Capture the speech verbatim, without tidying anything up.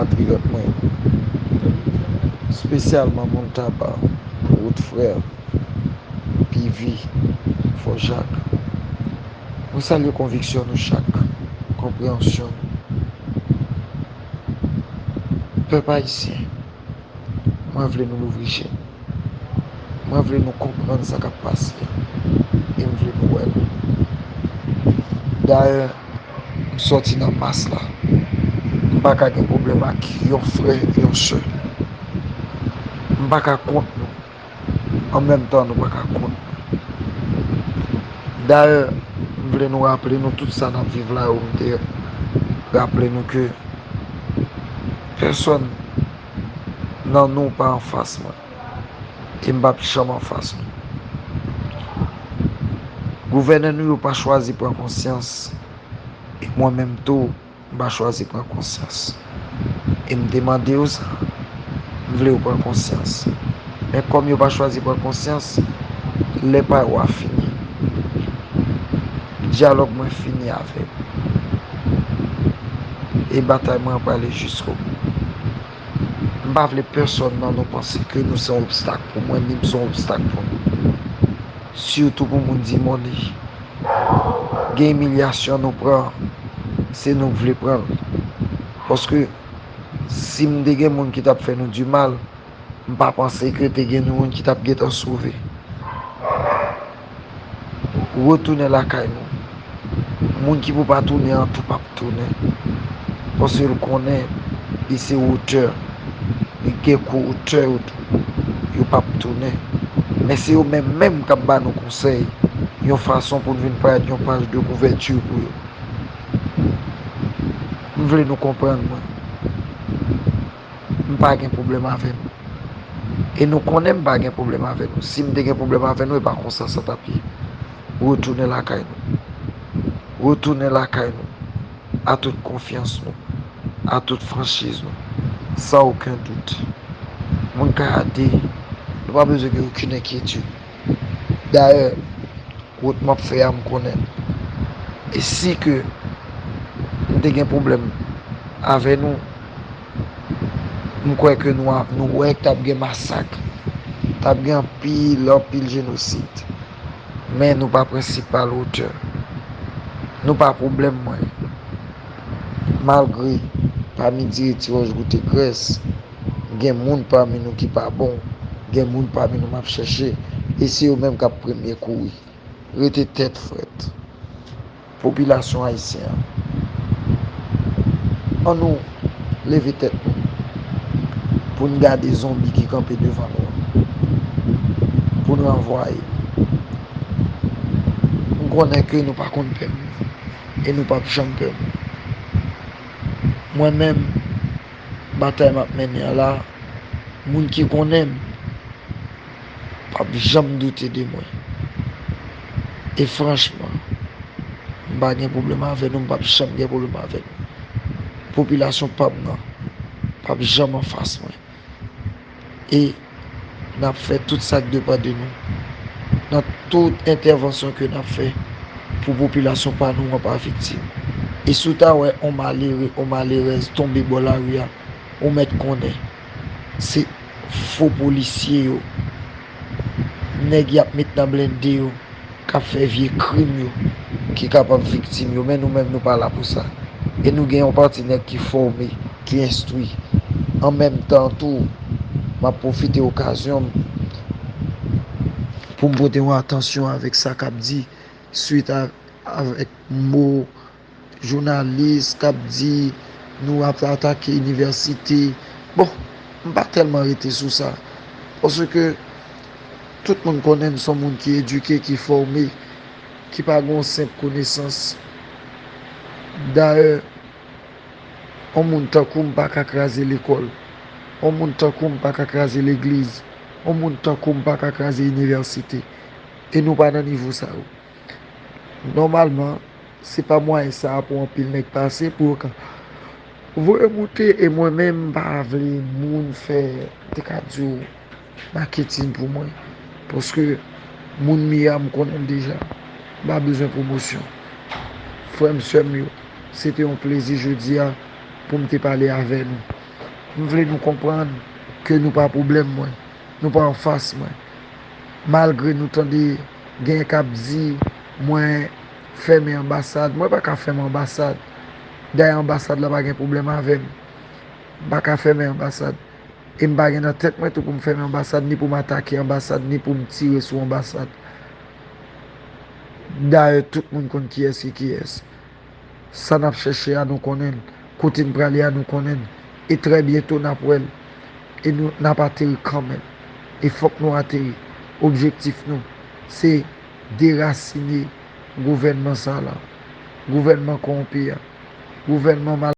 patriyòt mwen, espesyalman moun Taba, Wout Frè, Pivi, Fò Jak. Mwen salye konviksyon nou chak, konpreyansyon nou. Pèp ayisyen, mwen vle nou louvri je n. Mwen vle nou konprann sa k ap pase a. E m vle nou wè l. Dayè, m sòti nan mas la. M pa ka gen pwoblèm ak yon frè, yon sè. M pa ka kont nou. An menm tan, nou pa ka kont nou. Dayè, m vle nou raple nou tout sa n ap viv la yo, m te raple nou ke pèsòn nan nou pa anfas mwen. E m p ap janm anfas nou. Gouvènè nou yo pa chwazi pran konsyans, e mwen menm tou, m pa chwazi pran konsyans. E m te mande yo sa, m vle yo pran konsyans. Men kòm yo pa chwazi pran konsyans, lè pa yo a fini. Dyalòg mwen fini avè l. E batay mwen an prale jiskobou. M pa vle pèsòn nan nou panse ke nou se yon obstak pou mwen, ni m se yon obstak pou nou. Sitou pou moun Dimòne. Gen imilyasyon nou pran, se nou k vle pran l. Paske si m te gen moun ki t ap fè nou di mal, m pa panse ke te gen moun ki t ap gentan sove. Retounen lakay nou. Moun ki pou pa tounen an tou p ap tounen. Paske l konnen li se wotè. Li gen kou wotè yo tou. Yo p ap tounen. Men se yo menm menm k ap ba nou konsèy. Yon fason pou n vin parèt yon paj de kouvèti pou yo. M vle nou konprann mwen. M pa gen pwoblèm avè nou. E nou konnen m pa gen pwoblèm avè nou. Si m te gen pwoblèm avè nou, e pa konsa sa t ap ye. Retounen lakay nou. Retounen lakay nou. A tout konfyans nou. A tout franchiz nou. San okenn dout. Moun Kayate, nou pa bezwen gen okenn enkyetid. Dayè, wout m ap fè a, m konnen l. E si ke m te gen pwoblèm avè nou, m kwè ke nou ap, nou wè k t ap gen masak, t ap gen anpil, anpil jenosid. Men nou pa prensipal wotè. Nou pa pwoblèm mwen. Malgre pami Diri, Ti Wòch, Goute Grès, gen moun pami nou ki pa bon, gen moun pami nou m ap chèche, e se yo menm k ap premye kouri. Rete tèt frèt. Popilasyon ayisyen an, ann nou leve tèt nou pou n gade zonbi ki kanpe devan nou an, pou n ranvwaye. M konnen ke nou pa konn pè moun, e nou p ap janm pè moun. Mwen menm, batay m ap mennen an la, moun ki konnen m p ap janm doute de mwen. E franchman, m pa gen pwoblèm avè nou, m p ap janm gen pwoblèm avè nou. Popilasyon pa m nan p ap janm anfas mwen. E n ap fè tout sa k depann de nou nan tout entèvansyon ke n ap fè pou popilasyon pa nou an pa viktim. E si w ta wè on malere, on malerèz tonbe bò lari a, ou mèt konnen se fo polisye yo, nèg y ap met nan blende yo, k ap fè vye krim yo, ki kapab viktim yo, men nou menm nou pa la pou sa. E nou gen yon pati nèg ki fòme, ki enstwi. An menm tan tou, m ap pwofite okazyon m pou m pote yon atansyon avèk sa k ap di, swit a, avèk mo jounalis k ap di nou ap atake inivèsite. Bon, m pa tèlman rete sou sa. Paske tout moun konnen m se yon moun ki edike, ki fòme, ki pa gen yon senp konesans. Dayè, yon moun tankou m pa ka kraze lekòl. Yon moun tankou m pa ka kraze legliz. Yon moun tankou m pa ka kraze inivèsite. E nou pa nan nivo sa yo. Nòmalman, se pa mwayen sa a pou anpil nèg pase pou yo ka voye moute, e mwen menm, m pa vle moun fè, te ka di w, maketin pou mwen. Paske moun m ye a, m konnen l deja. M pa bezwen pwomosyon. Frè m, sè m yo, se te yon plezi jodi a pou m te pale avè nou. M vle nou konprann ke nou pa pwoblèm mwen, nou pa anfas mwen. Malgre nou tande gen k ap di mwen fèmen anbasad, mwen pa ka fèmen anbasad. Dayè anbasad la pa gen pwoblèm avè m. M pa ka fèmen anbasad. E m pa gen nan tèt mwen tou pou m fèmen anbasad, ni pou m atake anbasad, ni pou m tire sou anbasad. Dayè tout moun konn kiyès ki kiyès. Sa n ap chèche a, nou konnen l. Kote n prale a, nou konnen l. E trè byento n ap wè l. E nou, n ap ateri kanmenm. E fòk nou ateri. Objektif nou, se derasine gouvènman sa la. Gouvènman kowonpi a. Gouvènman mal